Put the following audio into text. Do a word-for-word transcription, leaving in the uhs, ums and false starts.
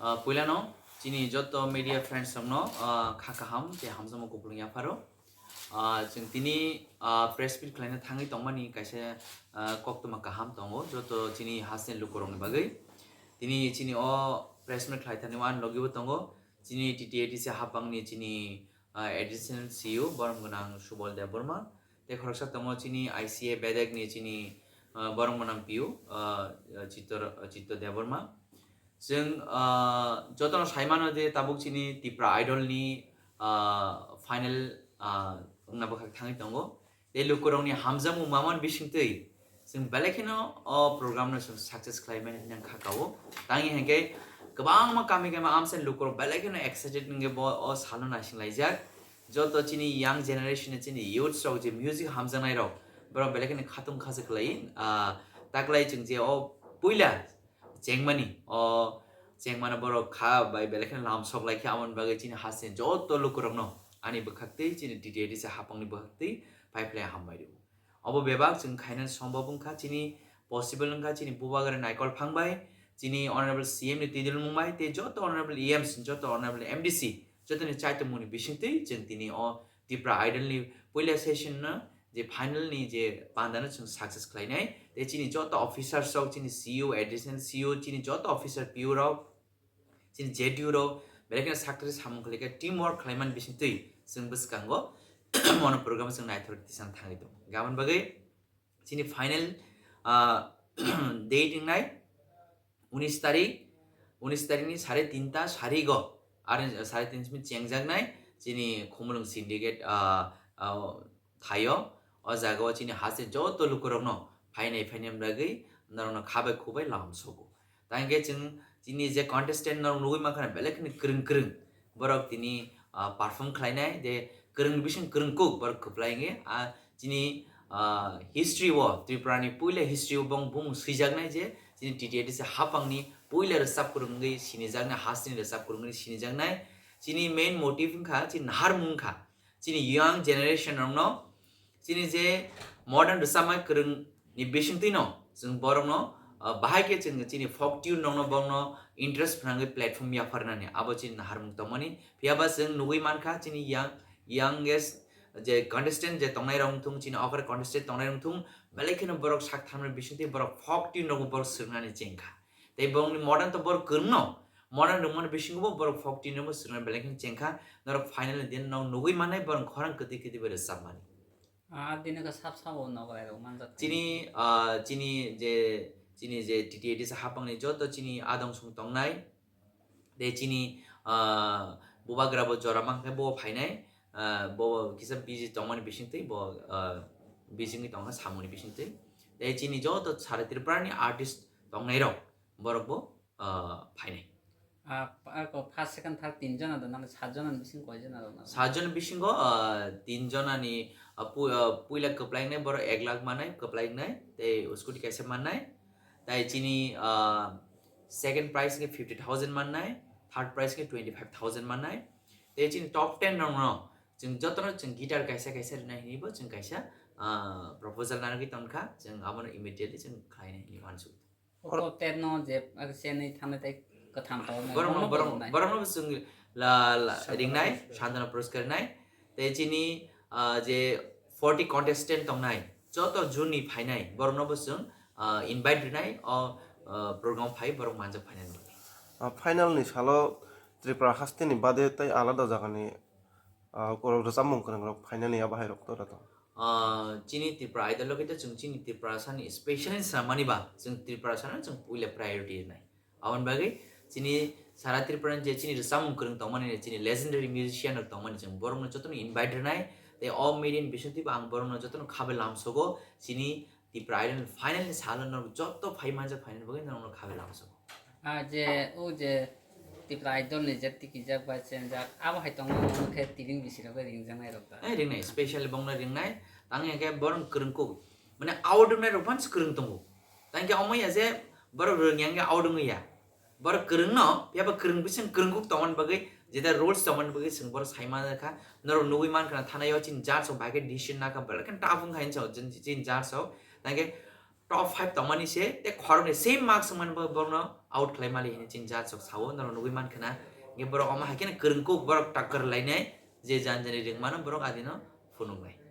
Ah, puilano chini joto media friends rokno, ah, kha kaham tei hamjakma kupulung yapharo. Ah, chwng tini, ah, press meet khlaina thangwi tongmani kaisa, ah, koktwma kaham tongo joto chini hasteni lukurokni bagwi. Tini chini o press meet khlai thani uan logibo tongo chini T T A D C hapangni chini, ah, additional C E O borom gwnang Subol Debbarma. Tei khoroksa tongo chini I C A bedekni chini, ah, borom gwnang P O, ah, Chittor, Chittor Debbarma. Chwng, ah, jotono sai mano je tabuk chini Tipra Idol ni, ah, final, ah, wngna bwkhak thangwi tongo. Tei lukurokni hamjakmung mamani bisingtwi chwng belai kheno o program no chwng success khlai mani hinwi kha kao. Tangwi hinkhe kwbangma kami kami amsani lukurok belai kheno excited wngwi bo o salno naising laijak. Joto chini young generation ni chini youths rok je music hamjaknai rok, borok belai kheno khatung khajak khlai, ah, taklai chwng je o puila chengmani, o chengmano borok kha bai belai kheno lamsok lai khe, aboni bagwi chini hasteni joto lukurokno ani bwkhaktwi, chini T T A D C hapangni bwkhaktwi phai phlai hambai rwo. Obo bebak chwng khaina sombab wngkha, chini possible wngkha, chini bubagra Naikol Phang bai, chini Honorable C M ni twidulmung bai, tei joto Honorable E Ms, joto Honorable M D C, jotoni chaitokmungni bisingtwi chwng tini o Tipra Idol ni puila session no je final ni je panda no chwng success khlainai, tei chini joto officers rok, chini C E O, additional C E O, chini joto officer P O rok, chini Z D U rok, belai kheno sakri samung khlai khe team work khlaimani bisingtwi chwng bwskango mono program chwng naithok tisang thangwi tongo. Aboni bagwi chini final, ah, date wngnai unis tarik, unis tarik ni sare tinta sarigo, are sare tinta simi chengjaknai chini Khumulwng Syndicate, ah, ah, thaio. O jagao chini haste joto lukurokno phainai phainai bagwi norokno khabai khubai lamsogo. Tangkhe chwng chini je contestant norok nugwi mankha belai kheno kwrwng kwrwng borok tini, ah, perform khlainai, je kwrwng bising kwrwng kuk borok kwplai wngwi, ah, chini, ah, history o, Tripura ni puila history o bong bumung swijaknai je chini T T A D C hapangni puila rwchap kwrwng wngwi sinijaknai, hasteni rwchap kwrwng wngwi sinijaknai. Chini main motive wngkha chini naharmung wngkha. Chini young generation rokno chini je modern rwchapmai kwrwng ni bisingtwi no chwng borokno, ah, bahai khe chwng chini folk tune rokno borokno interest phnangwi platform yapharnani abo chini naharmung tongmani. Phiyaba chwng nugwi mankha chini young, youngest je contestant je tongnai rok wngthung, chini okra contestant tongnai rok wngthung, belai kheno borok sak tharmani bisingtwi borok folk tune rokbo borok swrwngnani chengkha. Tei borokni modern to borok kwrwngno, modern rwngmani bisingo bo borok folk tune rokbo swrwngna belai kheno chengkha. Norok final ni din no nugwi mannai borok khorang kwtwi kwtwi bai rwchapmani. Ah, bini khe sab sabo nogo rok manjak. Chini, ah, chini je, chini je T T A D C hapangni joto chini adong song tongnai, tei chini, ah, bubagra bo jora mankhe bo phainai, ah, bo kisa busy tongmani bisingtwi bo, ah, busy wngwi tongkha samungni bisingtwi. Tei chini joto sara Tripura ni artist tongnai rok borok bo, ah, phainai. Ah, pa-, ako first, second, third tin jona do, nang sat jona ni bising koi jona do nang? Sat jona bisingo, ah, tin jona ni, ah, pu-, ah, puila kwplai wngnai borok ek lakh mannai, kwplai wngnai, tei scooty kaisa mannai. Tai chini, ah, second prize ni fifty thousand mannai, third prize ni twenty five thousand mannai. Tei chini top ten rok no chwng joto no chwng guitar kaisa kaisa rwnai hinwi bo chwng kaisa, ah, proposal narwgwi tongkha, chwng abono immediately chwng khlainai hinwi uansuk. Oro top ten no je, ah, chenwi thangnai tei kwthang tongo. Borokno, borokno borok, nai. Borokno bo chwng la, la, Santana ringnai, Puroskar. Santana Puroskar ringnai. Tei chini, ah, je forty contestant tongnai, joto juni phainai, borokno bo chwng, ah, invite rinai, o, ah, program phai borok manjak phainani bagwi. Ah, final ni salo Tripura hasteni bade tei alada jagani, ah, borok rwchapmung kwrwng rok phainani abo hai rok tora tong. Ah, chini Tripura Idol logi to chwng chini Tripura sani specially swnamani ba chwng Tripura sano chwng puila priority rinai. Aboni bagwi chini sara Tripura ni je chini rwchapmung kwrwng tongmani, chini legendary musician rok tongmani, chwng borokno jotono invite rinai. Tei o media ni bisingtwi bo ang borokno jotono khabai lamsogo, chini Tripura Idol final ni salo norok joto phai manjak phainani bagwi norokno khabai lamsogo. Ah, je, o je Tripura Idol ni je tikijak bai chenjak, abo hai tongo, omo khe tibing bisi rok bai ringjaknai rok da. Eh, ringnai, specially bongno ringnai, tang ya khe borok kwrwng kuk. Mane out wngnai rok phano kwrwng tongo. Tang khe omo ya je borok rwng yang khe out wngwi ya. Borok kwrwng no, phiya ba kwrwng bising kwrwng kuk tongmani bagwi, jeta rules tongmani bagwi chwng borok sai man kha. Norok nugwi man khna thanai o chini judge rok bai khe decision na kha, belai khe tough wng kha hinwi chini judge rok. Tang khe top five tongmani se, tei khoroknwi same marks wngmani bo borokno out khlai mali hinwi chini judge rok sao, norok nugwi mankha na. Hwnkhe borok omo hai kheno kwrwngkuk, borok takwrwlainai, je jan jani ringmano borok adino phunuknai.